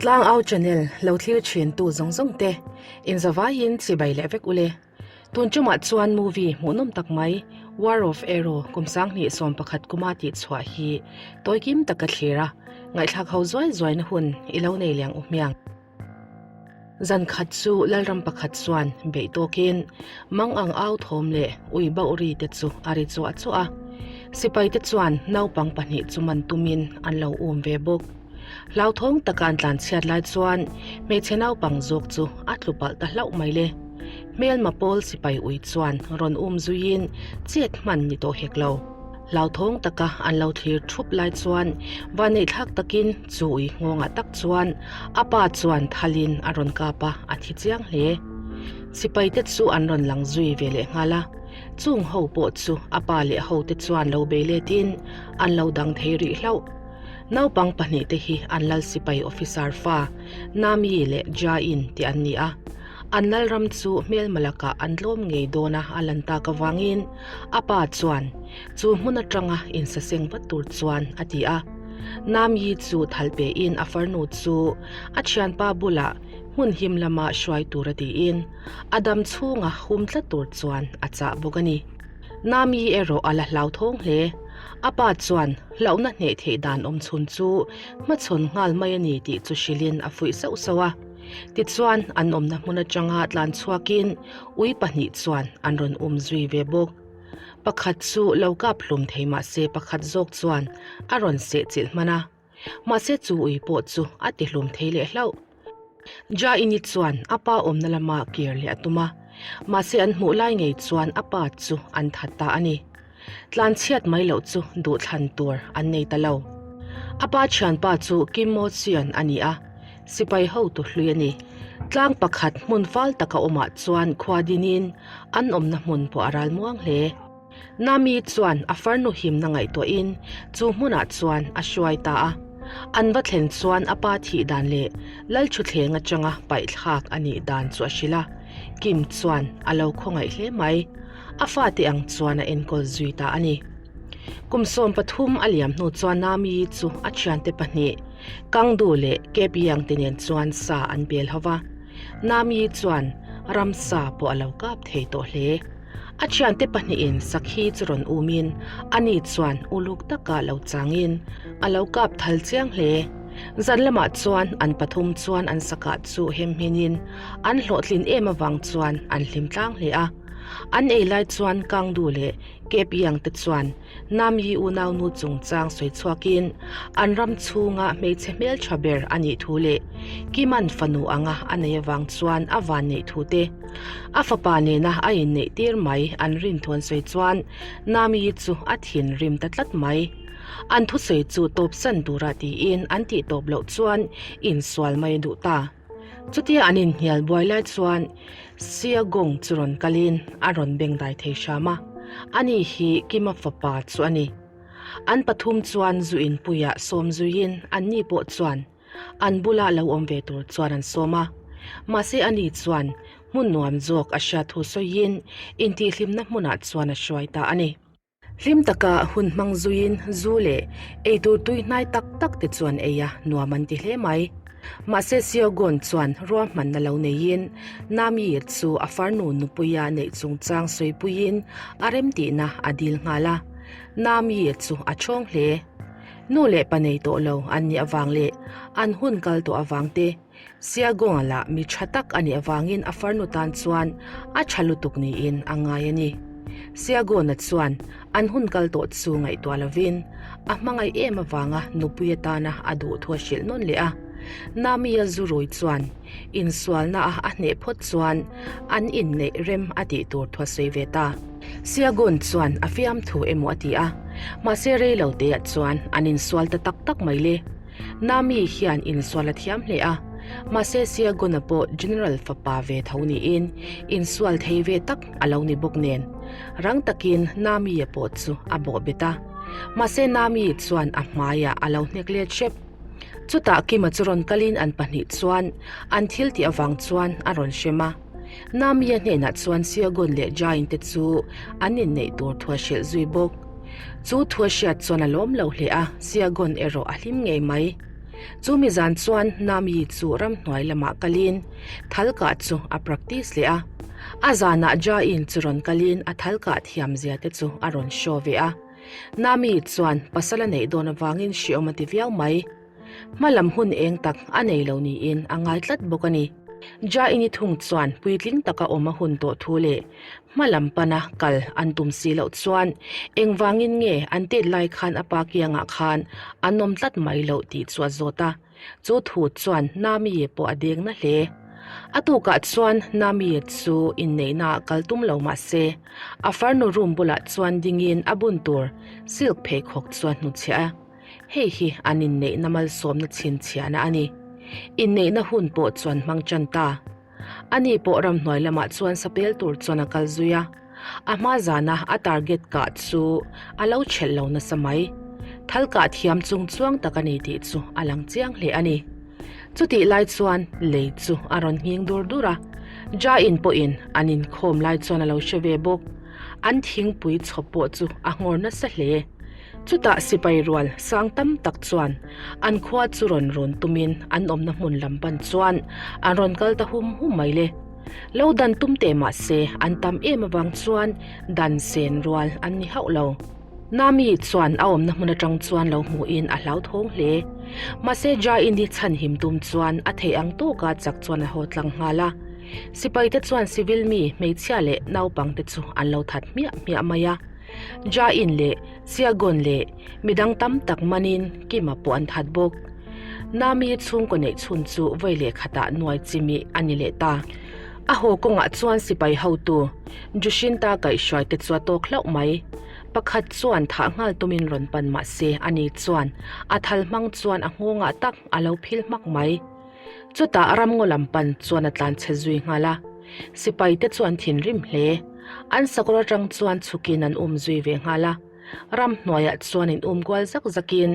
Tlangau channel lo thlir thin tu zawng zawng te inzavaiin chibai leh vek ule. Tun tumah chuan movie hmuhnawm tak mai War of Arrow kum 2011 kuma tih chhuah hi tawikim taka thlir a, ngaihthlak ho zuai zuaina hun i lo nei liang u hmiang. Zan khat chu Lalram pakhat chuan beih tawkin mang ang au thawm leh ui bauh ri te chu a ri chuah chuah a. Sipai te chuan naupang pahnih chu man tumin an lo um ve bawk. Hlauthawng taka an tlanchhiat lai chuan hmeichhe naupang zawk chu a tlu palh ta hlauh mai le. Hmelma pawl sipai ui chuan rawn um zuiin chet hman ni tawh hek lo. Hlauthawng taka an lo thlir thup lai chuan vanneihthlak takin chu ui nghawngah tak chuan a pa chuan thalin a rawn kap a, a thi chiang hle. Sipaite chu an rawn lang zui ve leh nghal a, chung ho pawh chu a pa leh hote chuan lo bei letin an lo dang thei rih hlauh. Naupang pahnihte hi an lal sipai officer fa Nami leh Jain tih an ni a. An lalram chu hmelma lakah an tlawm ngei dawn a a lan tak avangin a pa chuan chu hmun atanga insaseng vat tur chuan a ti a. Namyi chu thal pein a farnu chu a thianpa bulah hmun him lama hruai tur a tiin a dam chhunga hum tlat tur chuan a chah bawk a ni. Namyi erawh a la hlauthawng hle. A pa chuan hlauhna hneh theih dan awm chhun chu hmachhawn nghal mai a ni tih chu hrilhin a fuih sauh sauh a. Tichuan, an awmna hmun atanga tlan chhuakin ui pahnih chuan an rawn um zui ve bawk. Pakhat chu lo kap hlum thei mah se pakhat zawk chuan a rawn seh chilh hman a. Mahse chu ui pawh chu a ti hlum thei leh hlauh. Jaini chuan a pa awmna lama kir leh a tum a, mahse an hmuh lai ngei chuan a pa chu an that ta a ni. Tlanchhiat mai loh chu duhthlan tur an nei ta lo. A pa thianpa chu Kim Mo Seon a ni a, sipai hotu hlui a ni. Tlang pakhat hmun fal taka awmah chuan khua dinin an awmna hmun pawh a ral muang hle. Nami chuan a farnu himna ngaihtuahin chu hmunah chuan a hruai ta a. An va thlen chuan a pa thih dan leh Lalthuthleng atanga paihthlak a nih dan chu a hrilh a. Kim chuan a lo khawngaih hle mai. A fate ang chuan a enkawl zui ta a ni. Kum 13 a liam hnu chuan Nami chu a thiante pahnih, Kangdu leh Kepiang te nen chuan sa an bel ho va. Nami chuan ramsa pawh a lo kap thei tawh hle. A thiante pahnihin sakhi chu rawn umin ani chuan uluk taka lo changin a lo kap thal chiang hle. Zan lamah chuan an pathum chuan an sakah chu hemhminin an hlawhtlin em avang chuan an hlim tlang hle a. An ei lai chuan Kangdu leh Kepiang te chuan Namyi unaunu chungchang sawi chhuakin an ram chhunga hmeichhe hmeltha ber a nih thu leh Kiman fanu anga a nei avang chuan a van neih thu te, a fapa nena a inneih tir mai an rin thu an sawi chuan Namyi chu a thinrim ta tlat mai. An thusawi chu tawpsan tura tiin an tih tawp loh chuan insual mai a duh ta. Chutia an inhnial buai lai chuan Sia Gong chu rawn kalin a rawn beng dai thei hram a, ani hi Kima fapa chu a ni. An pathum chuan zu inpuiah sawm zuiin anni pawh chuan an bula lo awm ve tur chuan an sawm a. Mahse ani chuan hmun nuam zawk a hriat thu sawiin intihhlimna hmunah chuan a hruai ta a ni. Hlim taka hun hmang zuiin zu leh eitur tui hnai tak tak te chuan ei a nuam an ti hle mai. Mahse Siogon chuan ruahmanna lo neiin Nami chu a farnu nupuia neih chungchang sawipuiin a remtihna a dil nghal a. Nami chu a ṭhawng hle. Nu leh pa nei tawh lo an nih avang leh an hun kal tawh avang te Siagonga lah mi tha tak a nih avangin a farnu tan chuan a tha lutuk niin a ngai a ni. Siagona chuan an hun kal tawh chu ngaihtuah lovin a hmangaih em avanga nupui atana a duh thu a hrilh nawn leh a. Nami-a zu rui chuan insualna a a hneh phawt chuan an inneih rem a tih tur thu a sawi ve ta. Siagon chuan a fiamthu emaw a ti a, mahse rei lo teah chuan an insual ta tak tak mai le. Nami hian insual a thiam hle a, mahse Siagona pawh General fapa ve tho niin insual thei ve tak a lo ni bawk nen. Rang takin Nami-a pawh chu a bawh bet a, mahse Nami chuan a hmaiah a lo hnek let hrep. Chutah Kima chu rawn kalin an pahnih chuan an thil tih avang chuan a rawn hrem a. Nami-a hnenah chuan Siagon leh Jain te chu an inneih tur thu a hrilh zui bawk. Chu thu a hriat chuan a lawm lo hle a, Siagon erawh a hlim ngei mai. Chu mi zan chuan Nami chu ramhnuai lamah kalin thal kah chu a practice leh a. A zanah Ja-in chu rawn kalin a thal kah thiam zia te chu a rawn show ve a. Nami chuan pasal a neih dawn avangin hriawm a ti viau mai. Hma lam hun eng tak a nei lo niin a ngai tlat bawk a ni. Ja-ini thung chuan puitling taka awm a hun tawh thu leh hma lam pana kal an tum si loh chuan engvangin nge an tet lai khan a pa kiangah khan an awm tlat mai loh tih chu a zawt a. Chu thu chuan Namie pawh a deng na hle. A tukah chuan Namie chu inneihnaah kal tum lo mah se, a farnu room bulah chuan dingin a bun tur silk pheikhawk chu a hnutchhiah a. Hei hi an inneihna malsawmna chhinchhiahna a ni. Inneihna hun pawh chuan hmang tan ta. Ani pawh ramhnuai lamah chuan sapel tur chuan a kal zui a. A hma zana a target kah chu a lo chelh lo nasa mai. Thal kah thiam chung chuang tak a ni tih chu a lang chiang hle a ni. Chutih lai chuan lei chu a rawn nghing dur dur a. Ja in pawhin an inkhawm lai chuan a lo hre ve bawk. An thingpui chhawp pawh chu a nghawr nasa hle. Chutah sipai rual sang tam tak chuan an khua chu rawn run tumin an awmna hmun lam pan chuan an rawn kal ta hum hum mai le. Lo dan tum teh mah se an tam em avang chuan dan sen rual an ni hauh lo. Nami chuan a awmna hmun atang chuan lo hmuhin a hlauthawng hle. Mahse Jain-i chhanhim tum chuan a theih ang tawka chak chuan a haw tlang nghal a. Sipaite chuan civil mi hmeichhia leh naupangte chu an lo that hmiah hmiah mai a. Jain leh Siagon leh midang tam tak manin Kima pawh an that bawk. Nami chhungkaw neih chhun chu vawi leh khatah nuai chimi a ni leh ta. A haw kawngah chuan sipai hotu Jushinta kaihhruai te chu a tawk hlauh mai. Pakhat chuan thah nghal tumin rawn pan mah se ani chuan a thal hmang chuan a nghawngah tak a lo phil hmak mai. Chutah ramngaw lam pan chuan a tlan chhe zui nghal a, sipai te chu an thinrim hle. An sakawr atang chuan chhukin an um zui ve nghal a, ramhnuaiah chuan in um kual zak zakin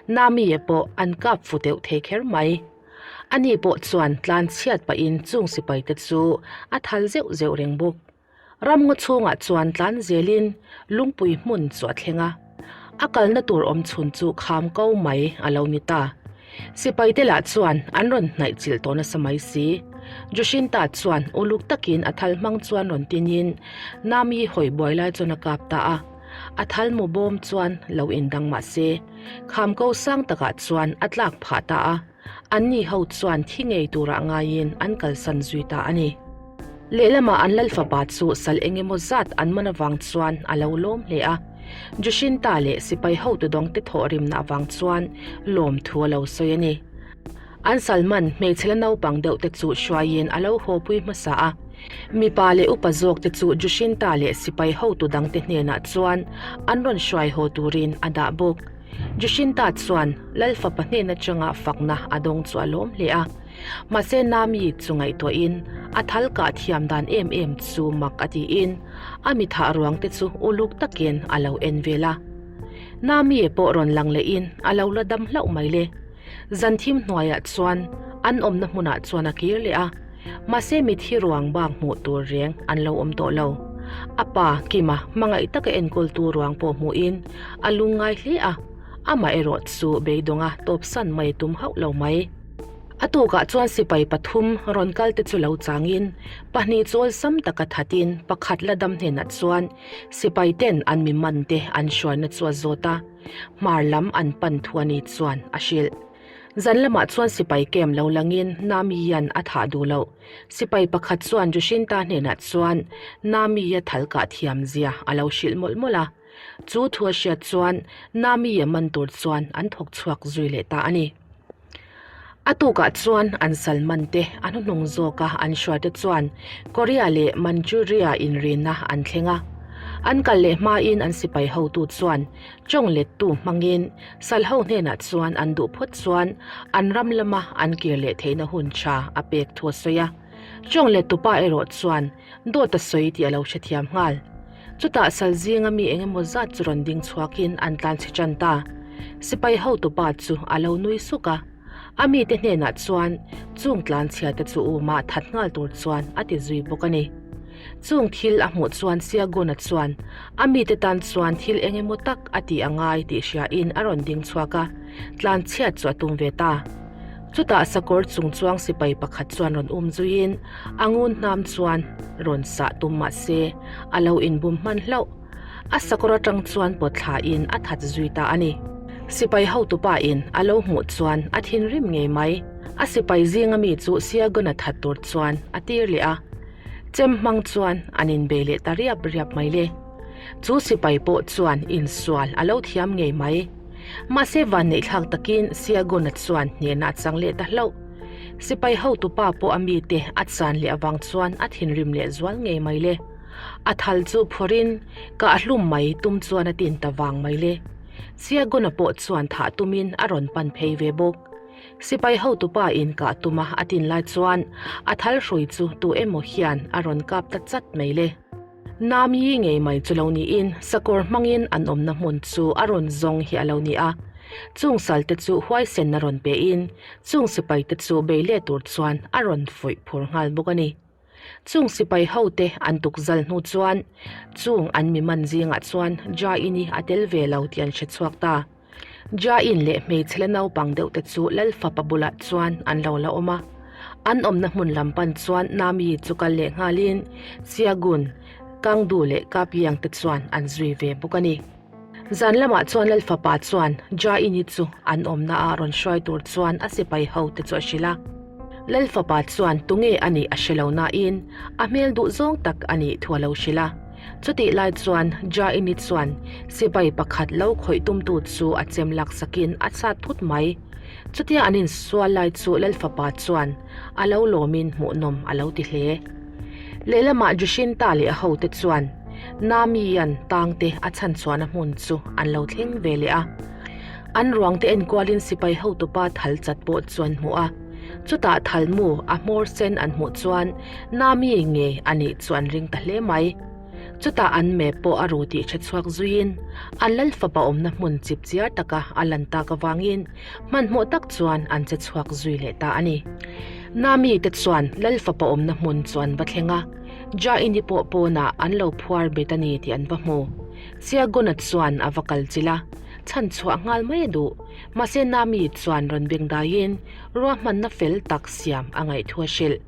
Namie pawh an kap fu deuh thei kher mai. Ani pawh chuan tlan chhiat pahin chung sipai te chu a thal zeuh zeuh reng bawk. Ramngaw chhungah chuan tlan zelin lungpui hmun chu a thleng a, a kalna tur awm chhun chu kham ko mai a lo ni ta. Sipaite lah chuan an rawn hnaih chilh tawh nasa mai si. Jushinta chuan uluk takin a thal hmang chuan rawn tinin Nami hawi buai lai chuan a kap ta a, a thal mu bawm chuan lo indang mah se, kham ko sang takah chuan a tlak phah ta a. Anni ho chuan thi ngei turah ngaiin an kalsan zui ta a ni. Lehlamah an lal fapa chu sal eng emaw zat an man avang chuan a lo lawm hle a. Jushinta leh sipai hotu dawngte thawhrimna avang chuan lawmthu a lo sawi a ni. An sal man hmeichhe la naupang deuhte chu hruaiin a lo hawpui hmasa a. Mipa leh upa zawkte chu Jushinta leh sipai hotu dangte hnenah chuan an rawn hruai haw turin a dah bawk. Jushinta chuan Lal fapa hnen atanga fakna a dawng chu a lawm hle a. Mahse Nami chu ngaihtuahin a thal kah thiam dan em em chu mak a tiin a mi thah ruang te chu uluk takin a lo en vel a. Nami pawh rawn lang lehin a lo la dam hlauh mai le. Zan thim hnuaiah chuan an awmna hmunah chuan a kir leh a. Mahse mithi ruang bak hmuh tur reng an lo awm tawh lo. A pa Kima hmangaih taka enkawltu ruang pawh hmuhin a lungngai hle a, amah erawh chu beidawnga tawpsan mai tum hauh lo mai. A tukah chuan sipai pathum rawn kal te chu lo changin pahnih chu awlsam taka thatin pakhat la dam hnenah chuan sipai ten an mi man te an hruaina chu a zawt a, hmar lam an pan thu a ni chuan a hrilh. Zan lamah chuan sipai kem lo langin Nami hian a thah duh loh. Sipai pakhat chuan Jushinta hnenah chuan Nami-a thal kah thiam zia a lo hrilh mawlh mawlh a. Chu thu a hriat chuan Nami-a man tur chuan an thawk chhuak zui leh ta a ni. A tukah chuan an sal man te a hnuhnung zawka an hruaite chuan Korea leh Manchuria inrinna an thleng a. An kal leh hmain an sipai hotu chuan Chawng lettu hmangin Salho hnenah chuan an duh phawt chuan an ram lama an kir leh theihna hun tha a pek thu a sawi a. Chawng lettupa erawh chuan dawt a sawi tih a lo hrethiam nghal. Chutah sal zinga mi eng emaw zat chu rawn ding chhuakin an tlan chhe tan ta. Sipai hotupa chu a lo nui suk a. A mite hnenah chuan chung tlan chhiate chu umah that nghal tur chuan a ti zui bawk a ni. Chung thil a hmuh chuan Siagona chuan a mite tan chuan thil eng emaw tak a tih a ngai tih hriain a rawn ding chhuak a, tlanchhiat chu a tum ve ta. Chutah sakawr chung chuang sipai pakhat chuan rawn um zuiin a ngun hnam chuan rawn sah tum mah se a lo inbum hman hlauh. A sakawr atang chuan pawt thlain a that zui ta a ni. Sipai hotupa in a lo hmuh chuan a thinrim ngei mai. A sipai zinga mi chu Siagona that tur chuan a tir leh a. Chem hmang chuan an inbei leh ta riap riap mai le. Chu sipai pawh chuan insual a lo thiam ngei mai. Mahse vanneihthlak takin Siagona chuan hnehna a chang leh ta hlauh. Sipai hotupa pawh a mite a chan leh avang chuan a thinrim leh zual ngei mai le. A thal chu phawrhin kah hlum mai tum chuan a tin ta vang mai le. Siagona pawh chuan thah tumin a rawn pan phei ve bawk. Sipai hotupa in kah tuma a tin lai chuan a thal hrui chu tu emaw hian a rawn kap ta chat mai le. Nami ngei mai chu lo niin sakawr hmangin an awmna hmun chu a rawn zawng hi a lo ni a. Chung salte chu huaisen a rawn pein chung sipaite chu bei leh tur chuan a rawn fuih phur nghal bawk a ni. Chung sipai hote an tuk zal hnu chuan chung an mi man zingah chuan Jain-i a tel ve lo tih an hre chhuak ta. Jain leh hmeichhe la naupang deuh te chu Lalfapa bulah chuan an lo la awm a. An awmna hmun lam pan chuan Nami chu kal leh nghalin Siagun, Kangdu leh Kapiang te chuan an zui ve bawk a ni. Zan lamah chuan Lalfapa chuan Jaini chu an awmna ah rawn hruai tur chuan a sipai ho te chu a hrilh a. Lalfapa chuan tunge a nih a hre lo nain a hmel duh zawng tak a nih thu a lo hrilh a. Chutih lai chuan Jaini chuan sipai pakhat lo khawih tumtu chu a chem lak sakin a chhat thut mai. Chutia an insual lai chu Lalfapa chuan a lo lawmin hmuhnawm a lo ti hle. Lehlamah Jushinta leh a hote chuan Nami-a'n tangte a chhanchhuahna hmun chu an lo thleng ve leh a. An ruangte enkualin sipai hotupa thal chat pawh chu an hmu a. Chutah thalmu a hmawr sen an hmuh chuan Nami nge a nih chu an ring ta hle mai. Chutah an map pawh a ru tih hre chhuak zuiin an lal fapa awmna hmun chip chiar taka a lan tak avangin hmanhmawh tak chuan an che chhuak zui leh ta a ni. Nami te chuan lal fapa awmna hmun chu an va thleng a, Jaini pawh pawnah an lo phuar bet a ni tih an va hmu. Siagona chuan a va kal chilh a, chhan chhuah nghal mai a duh. Mahse Nami chuan rawn bengdaiin ruahmanna fel tak siam a ngaih thu a hrilh.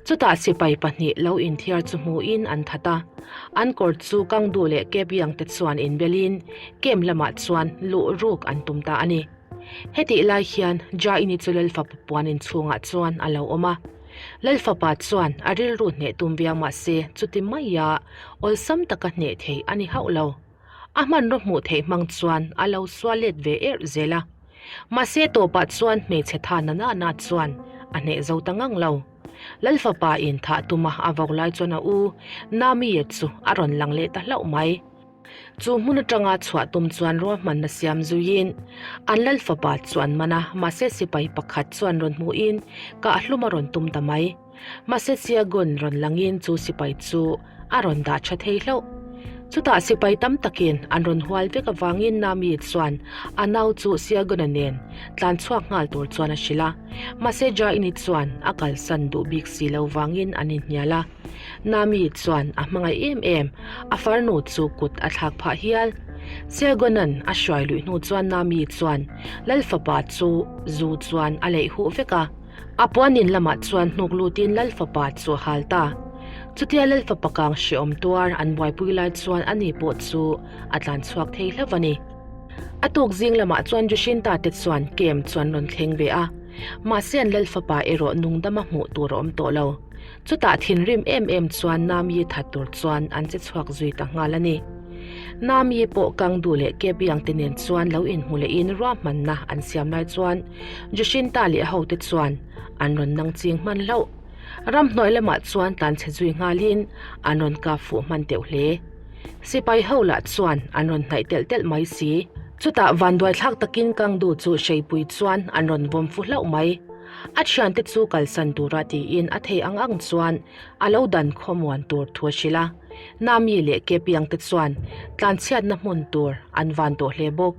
Chutah sipai pahnih lo inthiar chu hmuhin an that a, an kawr chu Kangdu leh Kebiang te chuan inbelin camp lamah chuan luh ruk an tum ta a ni. Hetih lai hian Jaini chu Lalfapa puan inchhungah chuan a lo awm a. Lalfapa chuan a rilru hneh tum viau mah se chuti maia awlsam taka hneh thei a ni hauh lo. A hmanraw hmuh theih hmang chuan a lo sual let ve erh zel a. Mahse tawpah chuan hmeichhe tha na na na chuan a hneh zo ta ngang lo. Lalfapa in thah tuma a vawk lai chuan a u Namie chu a rawn lang leh ta hlauh mai. Chu hmun atanga chhuah tum chuan ruahmanna siam zuiin an Lalfapa chu an man a, mahse sipai pakhat chuan rawn hmuhin kahhlum a rawn tum ta mai. Mahse Siagun rawn langin chu sipai chu a rawn dah tha thei hlauh. Chutah sipai tam takin an rawn hual vek avangin Nami chuan a nau chu Siaguna nen tlan chhuak nghal tur chuan a hrilh a. Mahse Jaini chuan a kalsan duh bik si lo vangin an inhnial a. Nami chuan a hmangaih em em, a farnu chu kut a thlak phah hial. Siaguna'n a hruai luih hnu chuan Nami chuan Lal fapa chu zu chuan a leih huh vek a. A puanin lamah chuan hnuk lutin Lal fapa chu a hal ta. Chutia Lal fapa kang hreawm tuar an buaipui lai chuan ani pawh chu a tlan chhuak thei hlauh a ni. A tuk zing lamah chuan Jushinta te chuan kem chu an rawn thleng ve a. Mahse an Lal fapa erawh nungdama hmuh tur a awm tawh lo. Chutah thinrim em em chuan Nami that tur chuan an che chhuak zui ta nghal a ni. Nami pawh Kangdu leh Kebiang te nen chuan lo inhmu lehin ruahmanna an siam lai chuan Jushinta leh a hote chuan an rawn nang ching hman hlauh. Ramhnuai lamah chuan tlanchhe zui nghalin an rawn kap fuh hman teuh hle. Sipai ho lah chuan an rawn hnaih telh telh mai si. Chutah vanduaithlak takin Kangdu chu hreipui chuan an rawn vawm fu hlauh mai. A thiante chu kalsan tura tiin a thei ang ang chuan a lo dan khawmuan tur thu a hrilh a. Nami leh Kepiang te chuan tlanchhiatna hmun tur an van tawh hle bawk.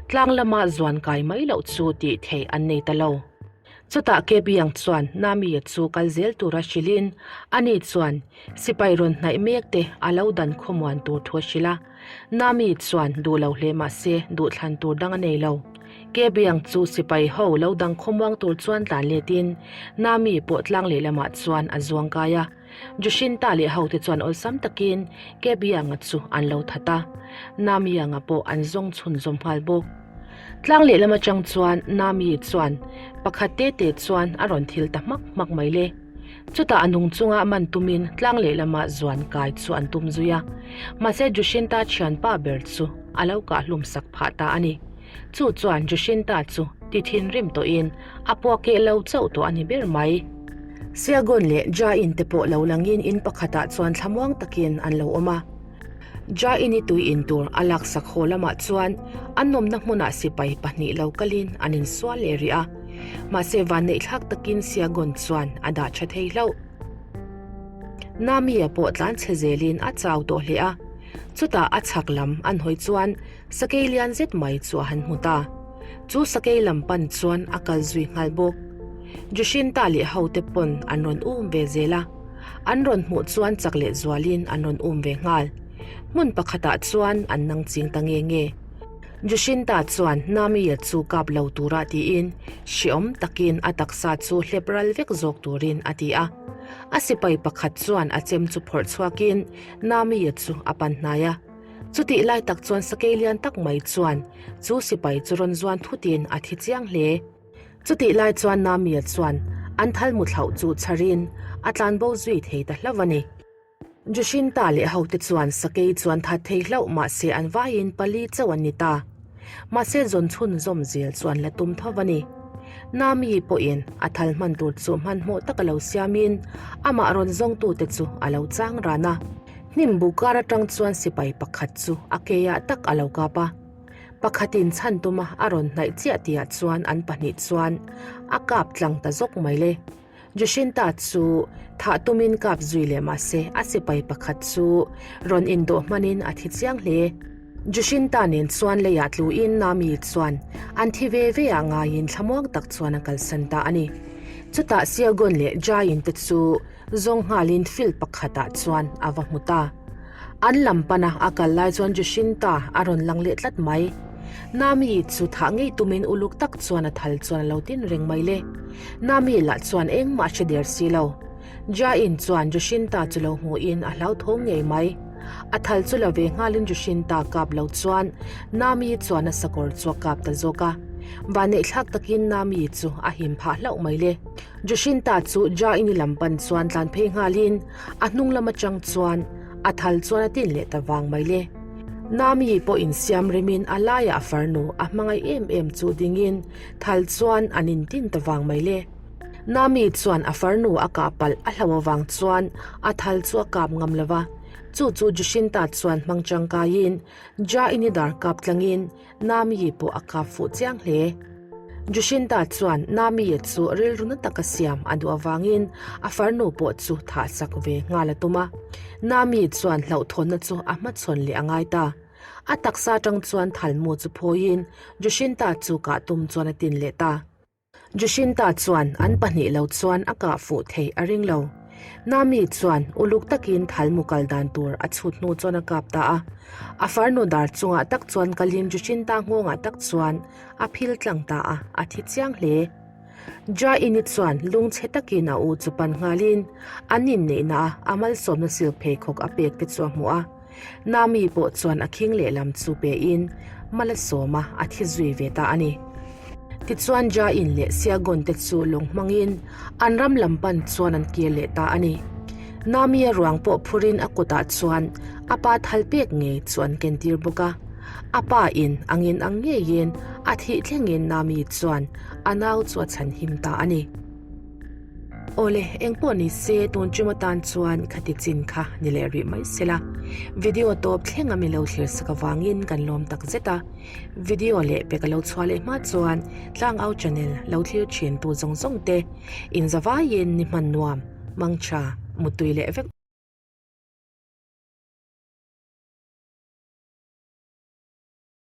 Tlang lama zuan kai mai loh chu tih theih an nei ta lo. Chutah Kebiang chuan Nami-a chu kal zel tura hrilhin ani chuan sipai rawn hnaih mek te a lo dan khawmuan tur thu a hrilh a. Nami chuan duh lo hle mah se duhthlan tur dang a nei lo. Kebiang chu sipai ho lo dang khawmuang tur chuan tlan letin Nami pawh tlang lehlamah chuan a zuang kai a. Jushinta leh hote chuan awlsam takin Kebianga chu an lo that a, Namianga pawh an zawng chhunzawm nghal bawk. Tlang lehlam atang chuan Nami chuan pakhat te te chuan a rawn thil ta hmak hmak mai le. Chutah a nung chunga man tumin tlang lehlama zuan kai chu an tum zui a, mahse Jushinta thianpa ber chu a lo kah hlum sak phah ta a ni. Chu chuan Jushinta chu ti thinrim tawhin a puak keh lo chauh tawh a ni ber mai. Siagon leh Jain te pawh lo langin in pakhatah chuan thlamuang takin an lo awm a. Jain-i tui in tur a laksak haw lamah chuan an nawmna hmunah sipai pahnih lo kalin an insual leh rih a. Mahse vanneihthlak takin Siagon chuan a dah tha thei hlauh. Nami-a pawh tlan chhe zelin a chau tawh hle a. Chutah a chhak lam an hawi chuan Sakei lian zet mai chu a han hmu ta. Chu sakei lam pan chuan a kal zui nghal bawk. Jushinta leh hote pawn an rawn um ve zel a. An rawn hmuh chuan chak leh zualin an rawn um ve nghal. Hmun pakhatah chuan an nang ching ta nge nge. Jushinta chuan Namiya chu kap lo tura tiin hreawm takin a taksa chu hlep ral vek zawk turin a ti a. A sipai pakhat chuan a chem chu phawrh chhuakin Namiya chu a pan hnai a. Chutih lai tak chuan sakei lian tak mai chuan chu sipai chu rawn zuan thutin a thi chiang hle. Chutih lai chuan Namia chuan an thal mu thlauh chu chharin a tlanbo zui thei ta hlauh a ni. Jushinta leh hote chuan sakei chuan that thei hlauh mahse an vaiin pali chauh an ni ta. Mahse zawn chhunzawm zel chu an la tum tho a ni. Nami pawhin a thal hman tur chu hmanhmawh taka lo siamin amah rawn zawngtute chu a lo chang ran a. Hnim bu kar atang chuan sipai pakhat chu a keiah tak a lo kap a. Pakhatin chhan tuma a rawn hnaih chiah tihah chuan an pahnih chuan a kap tlang ta zawk mai le. Jushinta chu thah tumin kap zui leh mah se a sipai pakhat chu rawn indawh hmanin a thi chiang hle. Jushinta nen chuan leiah tluin Nami chuan an thi ve ve ah ngaiin thlamuang tak chuan a kalsan ta a ni. Chutah Siagon leh Jain te chu Zawng nghalin field pakhatah chuan a va hmu ta. An lam pana a kal lai chuan Jushinta a rawn lang leh tlat mai. Nami chu thah ngei tumin uluk tak chuan a thal chuan a lo tin reng mai le. Nami lah chuan engmah a hre der si lo. Jain chuan Jushinta chu lo hmuhin a hlauthawng ngei mai. A thal chu la ve nghalin Jushinta kap lo chuan Nami chuan a sakawr chu a kap ta zawk a. Vanneihthlak takin Nami chu a him phah hlauh mai le. Jushinta chu Jaini lam pan chuan tlan phei nghalin a hnung lam atang chuan a thal chuan a tin leh ta vang mai le. Nami pawh insiam remin a laiah a farnu a hmangaih em em chu dingin thal chuan an intin ta vang mai le. Nami chuan a farnu a kah palh a hlo avang chuan a thal chu a kap ngam lo va, chu chu Jushinta chuan hmang tangkaiin Jaini dar kap tlangin Nami pawh a kap fuh chiang hle. Jushinta chuan Nami chu rilru na taka siam a duh avangin a farnu pawh chu thah sak ve nghal a tum a. Nami chuan hlauhthawnna chu a hmachhawn leh a ngai ta. A taksa atang chuan thalmu chu phawiin Jushinta chu kah tum chuan a tin leh ta. Jushinta chuan an pahnih lo chuan a kah fuh theih a ring lo. Nami chuan uluk takin thalmu kal dan tur a chhut hnu chuan a kap ta a. A farnu dar chungah tak chuan kalin Jushinta nghawngah tak chuan a phil tlang ta a, a thi chiang hle. Jaini chuan lungchhe takin a u chu pan nghalin an inneihna a a malsawmna silk pheikhawk a pek te chu a hmuh a. Nami pawh chuan a khing lehlam chu pein mal a sawm a, a thi zui ve ta a ni. Tichuan Jain leh Siagon te chu lawng hmangin an ram lam pan chuan an kir leh ta a ni. Nami-a ruang pawh phurin a kutah chuan a pa thal pek ngei chu an kentir bawk a. A pa in angin ang ngeiin a thih thlengin Nami chuan a nau chu a chhanhim ta a ni. Awle, engpawh ni se tun tum atan chuan khati chin kha ni leh rih mai sela. Video tawp thleng a mi lo thlir sak avangin kan lawm tak zet a. Video leh pek a lo chhuah leh hma chuan Tlangau channel lo thlir thin tu zawng zawng te inzavaiin ni hman nuam, mangtha, muttui leh vek.